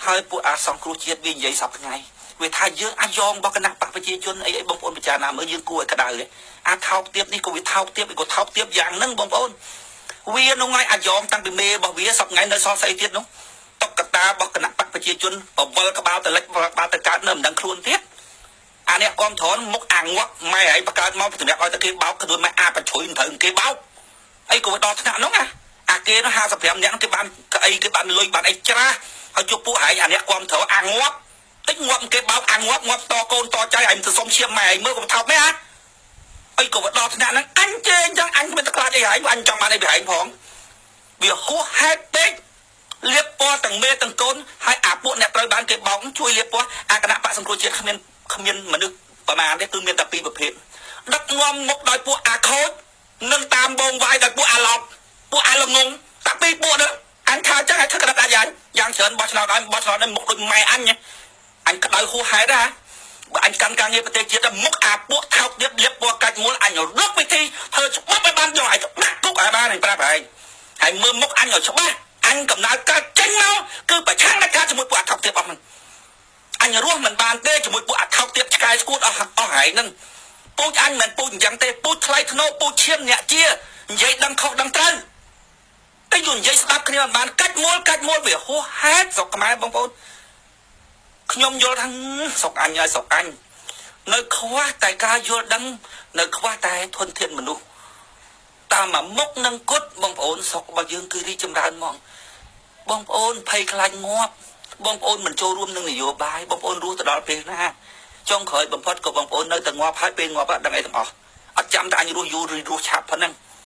ហើយពួកអាសង្គ្រោះជាតិវានិយាយសពថ្ងៃវាថាយើងអាចយ៉ងរបស់គណៈបកប្រជាជនអីអីបងប្អូនពិចារណាមើលយើងគួរឲ្យក្តៅទេអាថោកទៀតនេះក៏វាថោកទៀតវាក៏ថោកទៀតយ៉ាងហ្នឹងបងប្អូនវានោះហើយអាយ៉ងតាំងពីមេរបស់វាសពថ្ងៃនៅសល់ស្អីទៀតនោះតុក្កតារបស់គណៈបកប្រជាជនបវលក្បាលទៅលិចក្បាលទៅកើតនៅមិនដឹងខ្លួនទៀតអានេះគាំទ្រមុខអាងាប់ម៉ែឯងបង្កើតមកសម្រាប់ឲ្យតែគេបោកខ្លួនម៉ែអាបជ្រុយមិនត្រូវគេបោកអីក៏វាដល់ថ្នាក់នោះណាអាគេនោះ55នាក់គេបានអីគេបានលុយបានអីច្រាស់ហើយជួបពួកឯងអានេះគាំទ្រអាងាប់តិចងាប់គេបោកអាងាប់ងាប់តកូនតចៅឯងទៅសុំឈាមម៉ែឯងមើលកុំថោកមែនអាអីក៏វាដល់ថ្នាក់ហ្នឹងអញជេរអញ្ចឹងអញគ្មានតែខ្លាចអីឯងអញចង់បានអីពីឯងផងវាហួសហេតុពេកលៀបពណ៌ទាំងមេទាំងកូនហើយអាពួកអ្នកត្រូវបានគេបោកជួយលៀបពណ៌អាគណៈបកសង្គ្រោះជាតិគ្មានមនុស្សប្រមាណទេគឺមានតែពីរប្រភេទដឹកនាំមុខដោយពួកអាខូចនិងតាមបងវាយដោយពួកអាឡប់ពួកអាល្ងងតែពីរពួកនោះអញថាអញ្ចឹងឲ្យធ្វើក្តាប់ដាច់យ៉ាងច្រើនបោះឆ្នោតឲ្យបោះឆ្នោតឲ្យមុខដូចម៉ែអញអញក្តៅហួសហេតុណាបើអញកាន់ការងារប្រទេសជាតិមុខអាពួកថោកទៀតលៀបពណ៌កាច់មូលអញរកវិធីធ្វើច្បាប់ឲ្យបានយកឲ្យដាក់គុកឲ្យបានអញប្រាប់ឯងហើយមើលមុខអញឲ្យច្បាស់អញកំណើតកើតចេញមកគឺប្រឆាំងនឹងការជាមួយពួកអាថោកទៀតអស់ហ្នឹងអញរស់មិនបានទេជាមួយពួកអាថោកទៀតឆ្កែស្គួតអស់អស់ហើយហ្នឹងពូជអញមិនពូជអញ្ចឹងទេពូជថ្លៃធ្នូពូជឈាមអ្នកជានិយាយដឹងខុសដឹងត្រូវតែយូរនិយាយស្ដាប់គ្នាមិនបានកាច់មូលកាច់មូលវាហួសហេតុស្រុកខ្មែរបងប្អូនខ្ញុំយល់ថាស្រុកអញហើយស្រុកអញនៅខ្វះតែការយល់ដឹងនៅខ្វះតែធនធានមនុស្សតាមមួយមុខនឹងគត់បងប្អូនស្រុករបស់យើងគឺរីកចម្រើនហ្មងបងប្អូនភ័យខ្លាចងាប់បងប្អូនមិនចូលរួមនឹងនយោបាយបងប្អូនរស់ទៅដល់ពេលណាចុងក្រោយបំផុតក៏បងប្អូននៅតែងាប់ហើយពេលងាប់អត់ដឹងអីទាំងអស់អត់ចាំតែអញរស់យូរឬរស់ឆាប់ប៉ុណ្ណឹង